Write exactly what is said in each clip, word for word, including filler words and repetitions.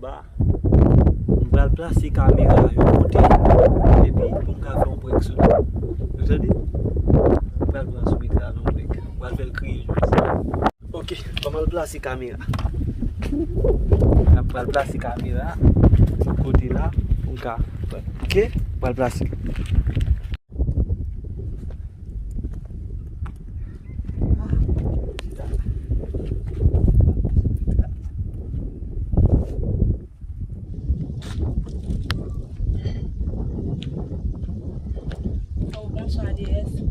M pral plase kamera a yon kote, epi pou m ka fè yon prank sou li. Ou tande? M pral pran Soumitra nan prank. M pral fè l kriye jodi a. Ok, kòman l plase kamera? M pral plase kamera a kote la, pou m ka, ok, m pral plase. Oh, bonswa, D S.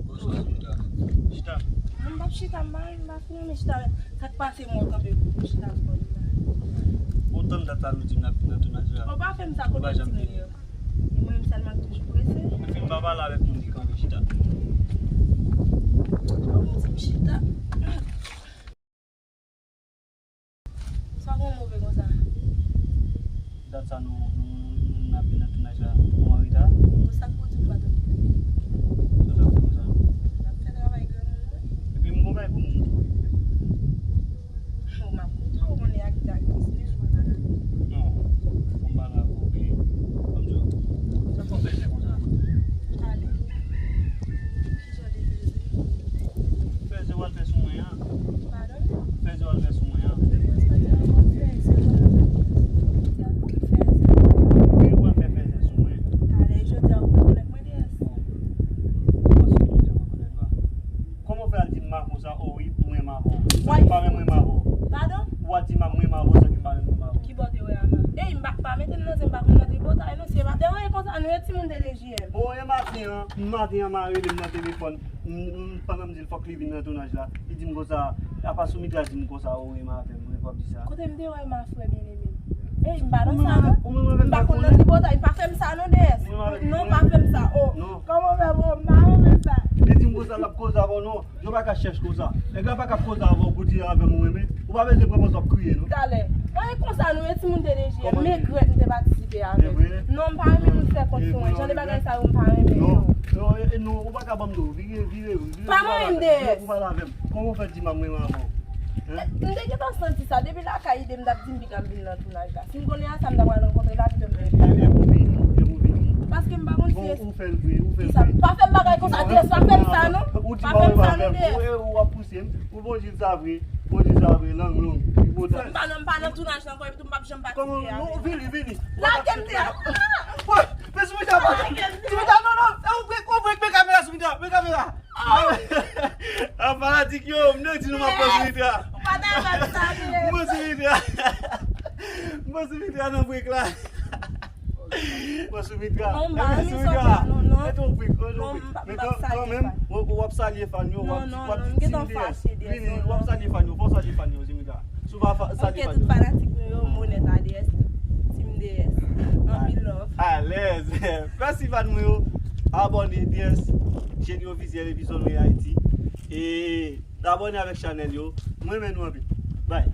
Bonswa, Soumitra. Chita. Non, m p ap chita, m pa, m pa fin renmen chita. Sa k pase m wè w kanpe pou chita pou la. Ou tann dat sa nou di m n ap vin nan tounaj la. Ou pa fè m sa, kote ti moun yo? E mwen menm sèlman ki toujou prese. Epi m pa pale avèk moun ki kanpe chita. Ou di m chita. Sa gon move konsa. Dat sa nou, nou, nou, nou n ap vin nan tounaj la, nou an reta. Bon, sa k pou di m pa tande? Sa w t ap fè konsa? M ap fè travay granmoun mwen. Epi m gon bagay pou m montre w. Bon, m ap montre w, konnen ak, ak biznis mwen ka gade. Non, fò m pale avè w, men, fò m di w, sa k fè w fè konsa? Ale. Ki jan de fèzè? Fèzè w al fè sou mwen an. Padon? Fèzè w al fè sou mwen an. Depi w soti an, w ap fèzè, w ap fèzè. Wi, w al fè fèzè sou mwen. Talè, jodi a, ou rekonèt mwen, D S? Bon. Kòman se jodi a m rekonèt la? Kòman w fè al di m ma konsa, o wi, m renmen avè w? Sa ki pa menm renmen avè w? Padon? Ou al di m a m renmen avè w, sa ki pa menm renmen avè w? Ki bò w te wè a la? Ey, m pa, pa mete m nan zen, m pa konn nan tripotay, non, si e pa te anyen konsa, nou e timoun de lejè. Bon, e maten an, maten an, m a rele m nan telefòn. M, m, pandan m di l fòk li vin nan tounaj la, li di m konsa, apa Soumitra di m konsa, ou renmen avè m, mwen p ap di sa. Kote m te wè ma frè byeneme? Ey, m pa nan sa, non. M pa konn nan tripotay, pa fè m sa, non, D S. Non, pa fè m sa, oh. Kòman w fè, bro? M pa renmen sa. Li di m konsa, l ap koze avè w, non. Yo pa ka chèch konsa. Nèg la pa ka koze avè w pou di avè m ou renmen. Ou pa bezwen pran pòz w ap kriye, non. Talè. Pa e konsa, nou e timoun de lejè. Kòman m regrèt m te patisipe avè l. Non, m pa renmen moun fè kont sou mwen. Jan de bagay sa yo, m pa renmen yo. Non, e, e, non, ou pa ka ban m do. Vire, vire, vire. Pa mwen menm, D S. Vire pou pale avè m. Kòman w fè di m a m renmen avè w? Hein? M te gentan santi sa. Depi lakay ide m t ap di m piga m vin nan tounaj la. Si m konnen a sa, m ta pral rankontre l, lavi m te. E, e, e pou vini, e pou vini. Paske m pa konn si... Bon, ou fè l vre, ou fè l vre. Kisa? Pa fè m bagay konsa, D S, pa fè m sa, non. Ou di m pa renmen avè m, ou, e, ou ap pouse m. Ou bon di l sa vre, bon di l sa vre, lang long, tripotay. M pa nan, m pa nan tounaj la ankò, epi tou m p ap janm patisipe avè l. Kòman, non, vini, vini. Lage m, D S. Wè, men Soumitra, Soumitra, non, non, e, ou brek, ou brek, men kamera, Soumitra, men kamera. Ah, fanatik yo, m te di nou m ap pran Soumitra. Ou pa ta fè sa, D S. M pran Soumitra. M pran Soumitra nan brek la. Pran Soumitra. Non, m pa renmen sa w fè a, non, non. Mete yon brek, mete yon brek. Men kanmenm, w, w ap salye fan yo, w ap, w ap di Team D S. Vini, w ap salye fan yo, fò w salye fan yo, Soumitra. Si w pa fa-, salye fan yo. Ok, tout fanatik nou yo, m onèt a D S, Team D S. Anpil love. Alèz. Mèsi fan mwen yo. Abòne D S, Jeni Ofisyèl epi Zone Ray Haiti. E abòne avèk chanèl yo. Mwen renmen nou anpil. Bye.